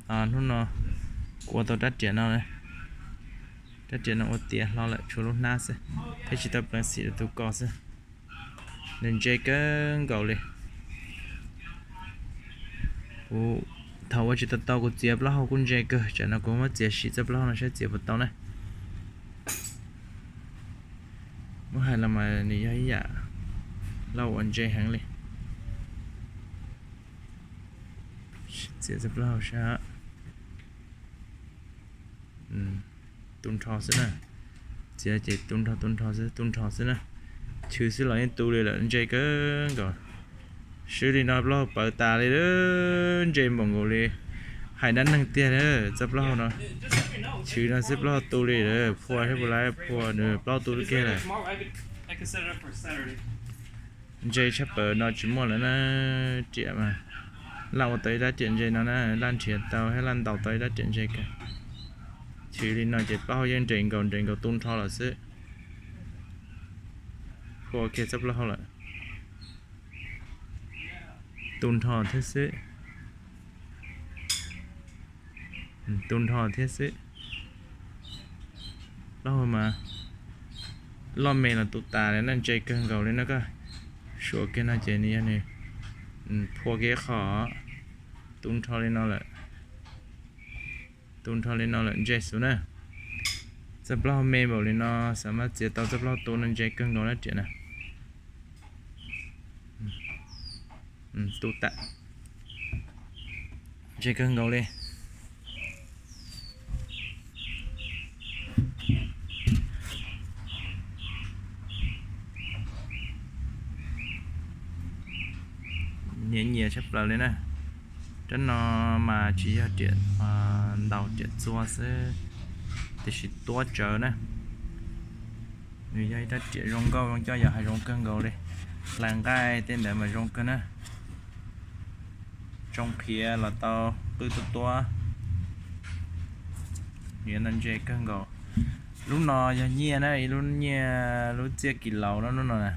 Hnub no kuv ua tau rab riam no, rab riam no ua tiav hlo lawm tshuav lub hnab xwb, thiab tsis tau pleev xim rau tus ko xwb. Nws ntse kawg nkaus li. Kuv thaum ua tsis tau tau kuv txiav plaub hau kuj ntse kawg, tsam no kuv muab txiav sim txoj plaub hau no saib txiav puas tau na. Muab hais los mas nws yog ib yam loj uas ntse heev li. Txiav txoj plaub hau sab, tu nrho xwb na. Txiav ces tu nrho tu nrho xwb tu nrho xwb na. Chwv xwb los yeej tu li lawm, ntse kawg nkaus. Swb li no plaub hau pawv tas li, ntse npaum nkaus li. Hais dab neeg tiag, txoj plaub hau no. Chwv no xwb plaub hau tu li, phua thiab puas laib phua, nws plaub tu kiag lawm. Ntse tshaj plaws no tsis muaj lawm na. Riam mas laj ua tau ib rab riam ntse no na, laj nrhiav tau thiab laj ntaus tau ib rab riam ntse kawg. Chwv li no ces plaub hau yeej nres nkaus nres nkaus tu nrho lawm xwb. Phua kiag txoj plaub hau lawm. Tu nrho thiab xwb. Tu nrho thiab xwb. Plaub hau mas loj me los tu tas li na, ntse kawg nkaus li no. Koj suav kiag no ces nws yog nws phua kiag qho, tu nrho li no lawm. Tu nrho li no lawm ntse xwb na. Txoj plaub hau me npaum li no, xav mas txiav tau txoj plaub hau tu no ntse kawg nkaus na riam na. Tu tas, ntse kawg nkaus li. Nyias nyias tshaj plaws li na. Rab no mas tsis yog riam ntaus, riam txua xwb, tiam sis tuab tsawv na. Nws yog ib rab riam zoo nkauj zoo coj, yog hais zoo kawg nkaus li. Hlais nqaij tej ntawd mas zoo kawg na. Tsoo qhiav los tau, qwj tuab tuab. Nws no ntse kawg nkaus. Lub no yog nyiaj na, ib lub nyiaj lub txiaj kis laus no lub no na.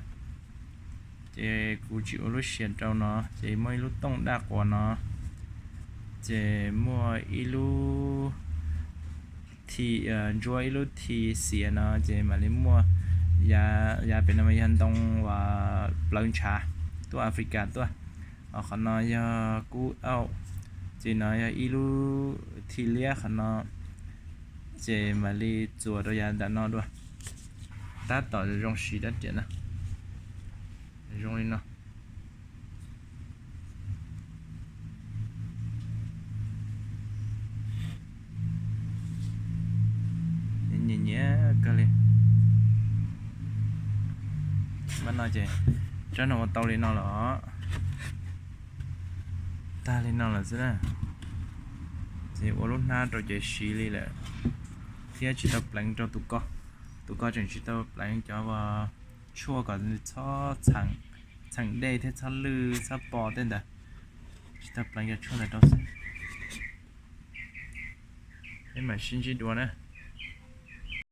Ces kuv tsis ua lub siav rau no, ces muaj ib lub tooj daj quas no, ces muaj ib lub thi, ntsuab ib lub thi xiav no, ces mam li muaj yav pem no mas yog ntoo uas plawv ntshav tuaj Africa tuaj. Qhov no yog kub auj, ces no yog ib lub thi liab qhov no, ces mam li txuas rau yav nram no dua. Tab tom zoo siv rab riam na, zoo li no. Nyiam nyiam kawg li. Mas no ces rab no ua tau li no los, tag li no lawm xwb na. Ces ua lub hnab rau ces siv li lawm, thiab tsis tau pleev rau tus ko. Tus ko tseem tsis tau pleev cov tshuaj kom txhob txheem dej thiab txhob lwj txhob po tej ntawd. Tsis tau pleev cov tshuaj ntawd rau xwb. Peb mam sib ntsib dua na.